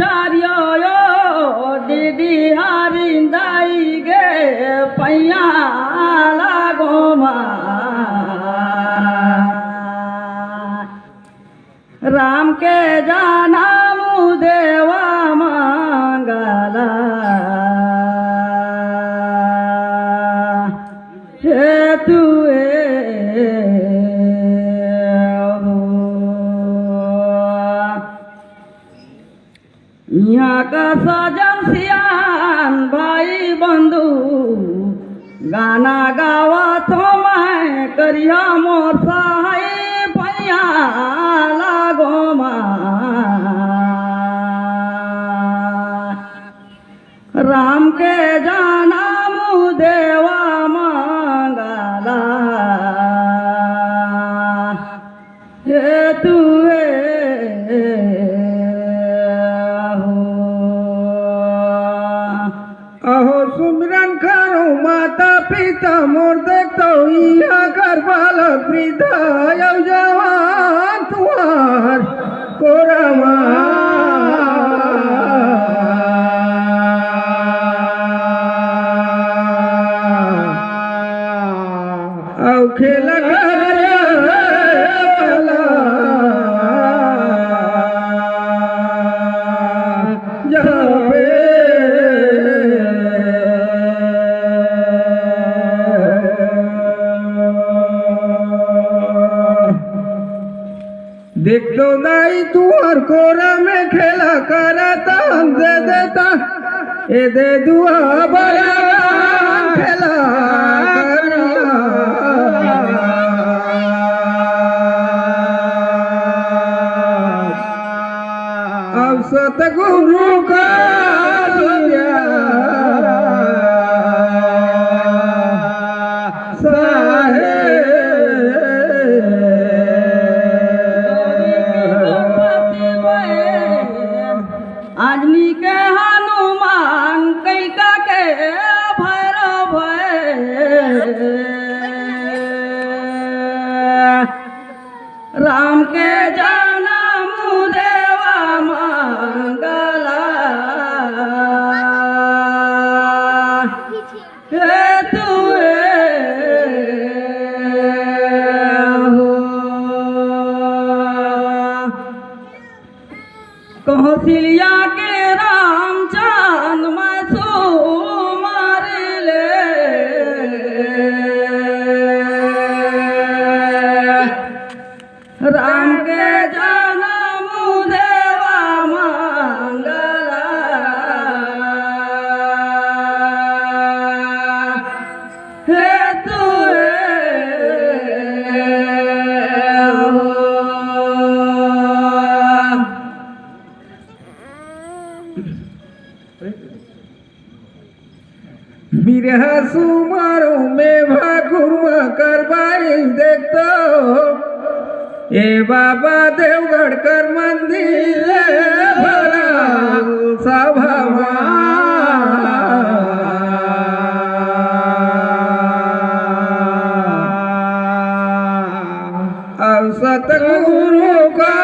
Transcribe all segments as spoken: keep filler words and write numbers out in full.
हरियो यो दीदी हरिंदाई गे पैया लागो मा। राम के जनम देवा मंगला हेतु ए हो। इहाँ का सजन सियान भाई बंधु, गाना गावत हों मैं करिया मोर सहाय पैया लागो मा। राम के जनम देवा मंगला हेतु ए हो। अहो सुमिरन करो माता पिता मोर, देखतो इहाँ कर बालक वृद्धा अउ जवान तुहार कोरा मा। अउ खेला कर जाबे। देखतो दाई तुहर कोरा में खेला करत हन, दे देता ए दे दुआ बड़ा खेला करत। अब सतगुरु का दिया साहेब। आजनी के हनुमान, कइका के भैरव भैया। राम के जनम देवा मंगला हेतु ए हो। कौशल्या के रामचंद मैं सुमार ले। राम के जनम देवा मंगला हेतु ए हो। बिरहा सुमारो में भाकुर मा करवाई देखतो, ए बाबा देवगढ़ कर मंदिर ए भरा सभा मा। अउ सतगुरु का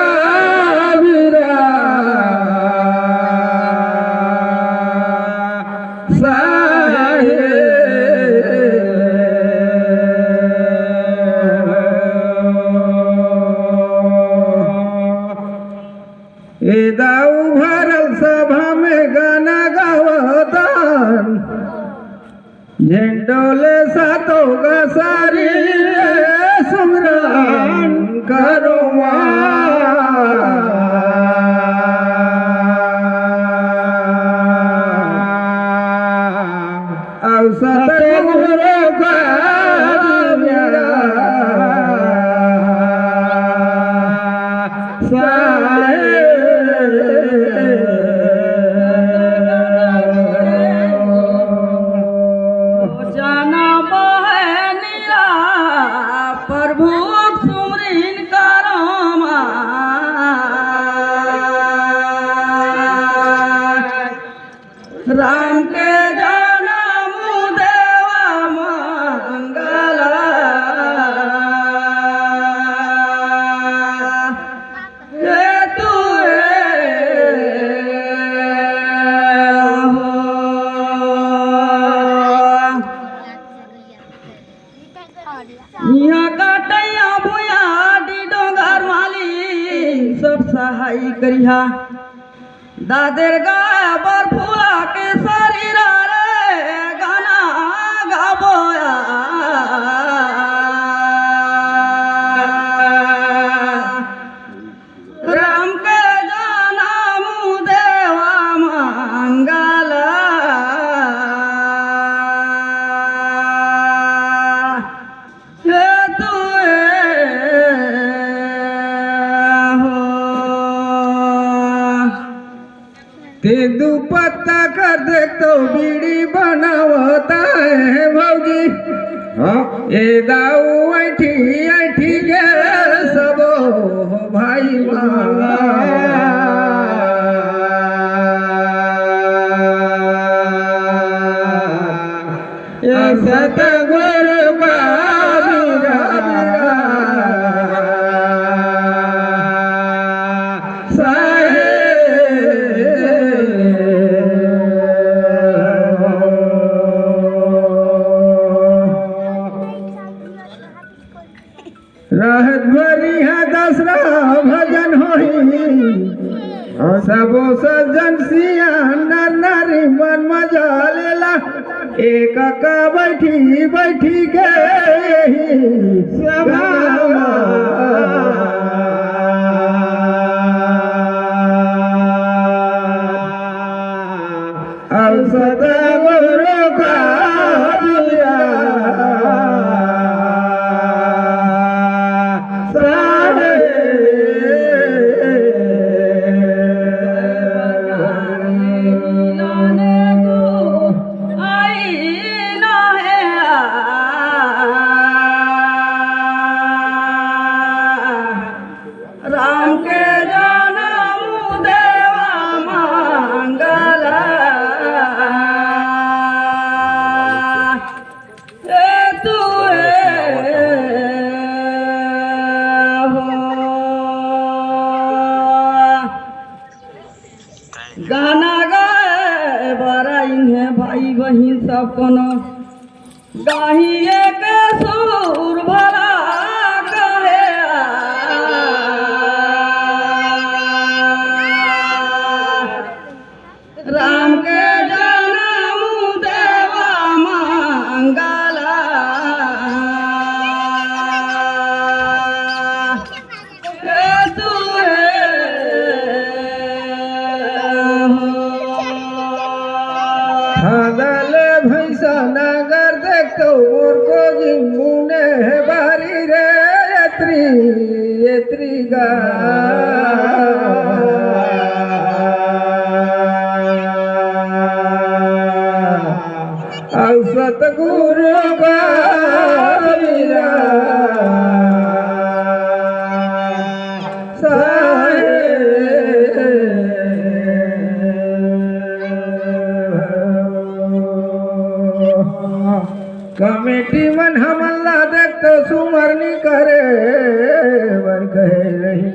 बिरा साहेब। ए दाऊ भरल सभा में गाना गावतन। झेंडोले सातो गसारी सुमरन करो मा। अउ सतगुरु का जाना बहनिया प्रभु सुमरिन करो मा। राम के जनम देवा मंगला हेतु ए दादेर गाय बर फूला के शरीर रे गाना गाबोया। राम के जनम देवा मंगला। हे तुए हो। ते दू पत्ता कर दे तो बीड़ी बनावता है भौजी। हाँ। ए दाऊ ऐठी ऐठी के सबो भाई माँ। ए सतगुरु बाबा साहेब। राहत भरी है दसरा भजन होही। सबो सज्जन सियान नर नारी मन मजा लेला। एक का बैठी बैठी के यही सभा। अब सतगुरु का दिया सारे। राम के जनम देवा मंगला। ए तू ए हो। गाना गाए बर आइन हे भाई बहिन सब कोनो। गाही एक सुर भला कहे। राम के जनम देवा मंगला। हे तू हे हो। थाना ले भैंसा नगर देख तो मोर को जिमुने बारी रे एतरी, एतरी गा। अउ सतगुरु का मीरा साहेब। कमेटी मन हमन ला देख तो सुमरनी करे बर कहे रही।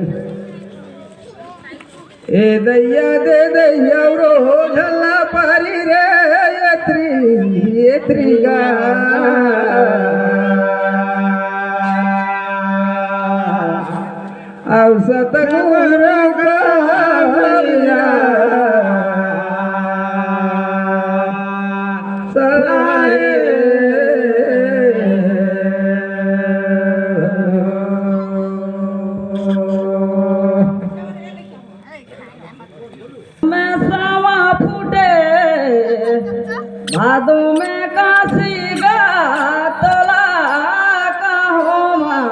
ए दैया दे दैया रोज हल्ला पारी रे एतरी, एतरी गा। अउ सतगुरु का भैया सलाहे। में सावा फूटे, भादो में काशी गा तोला कहो माँ।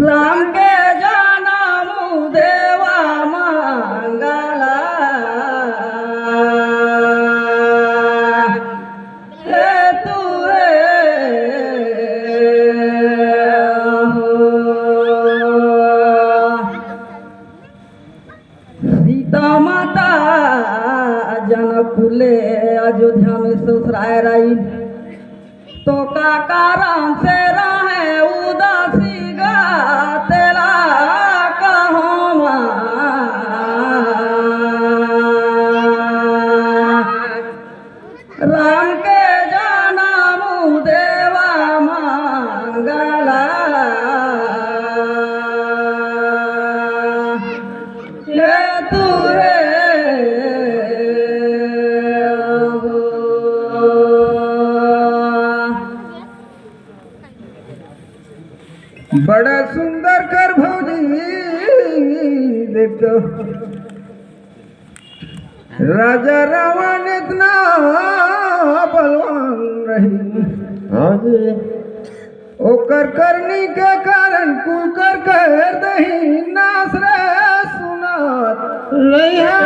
राम के जनम देवा मंगला। हे तू हे हो। सीता माता जनकपुर ले अयोध्या में ससुराय रही, तो का कारण से रहे उदासी गा तेला कहो माँ। राम के जनम देवा मंगला। बड़ा सुंदर कर भौजी, देख तो। राजा रावण इतना बलवान रही। हाँ जी। ओकर करनी के कारण कुल कर कर दही नास रे सुनात रहिया।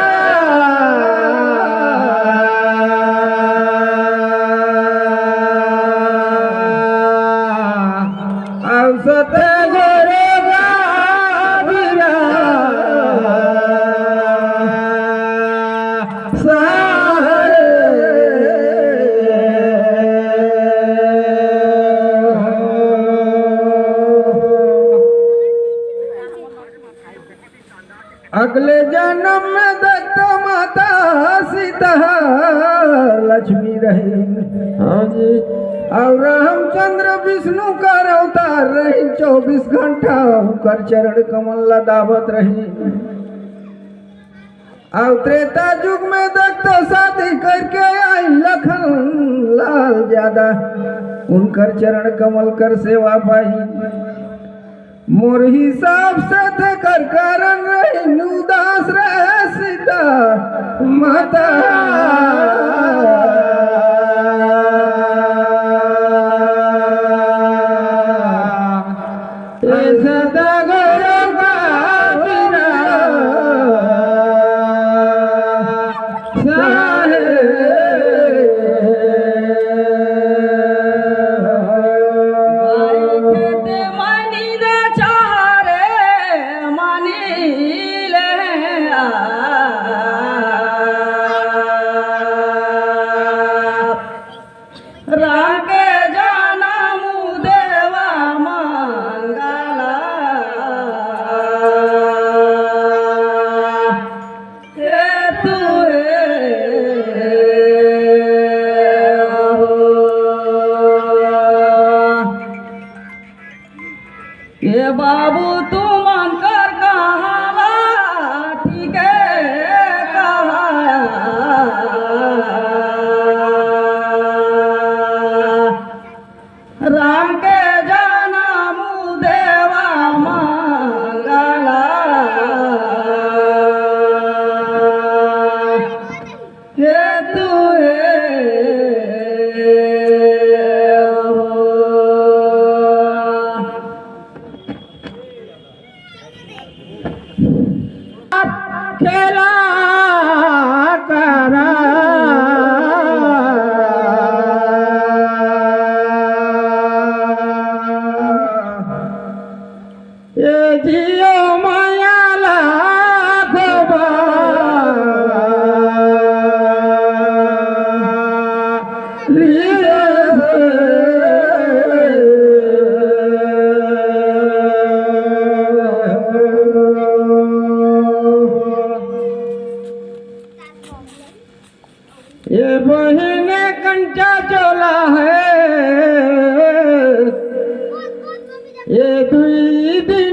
औसत गोरे गाभिरा सारे। अगले जन्म में दत्त माता सीता लक्ष्मी रही। हाँ जी। और रामचंद्र विष्णु कर अवतार रही, चौबीस घंटा उनकर चरण कमल ला दाबत रही। और त्रेता युग में दत्त शादी करके आई लखन लाल ज्यादा, उनकर चरण कमल कर सेवा पाई। मोर हिसाब से तेकर कारण रहिन उदास रे सीता माता। ऐसा तगड़ा बाबरा साहे। बाई खेते मनी रे चारे मनी ले आ। राम के जनम देवा मंगला। हे तू हे हो। ए बाबू, तुमन कर कहाला ठीक कहा। राम के जनम देवा मंगला। हे तू हे हो। खेला करा। ए जियो माया ला खोबा। ये बहिन कंचा चोला है, ये दुई दिन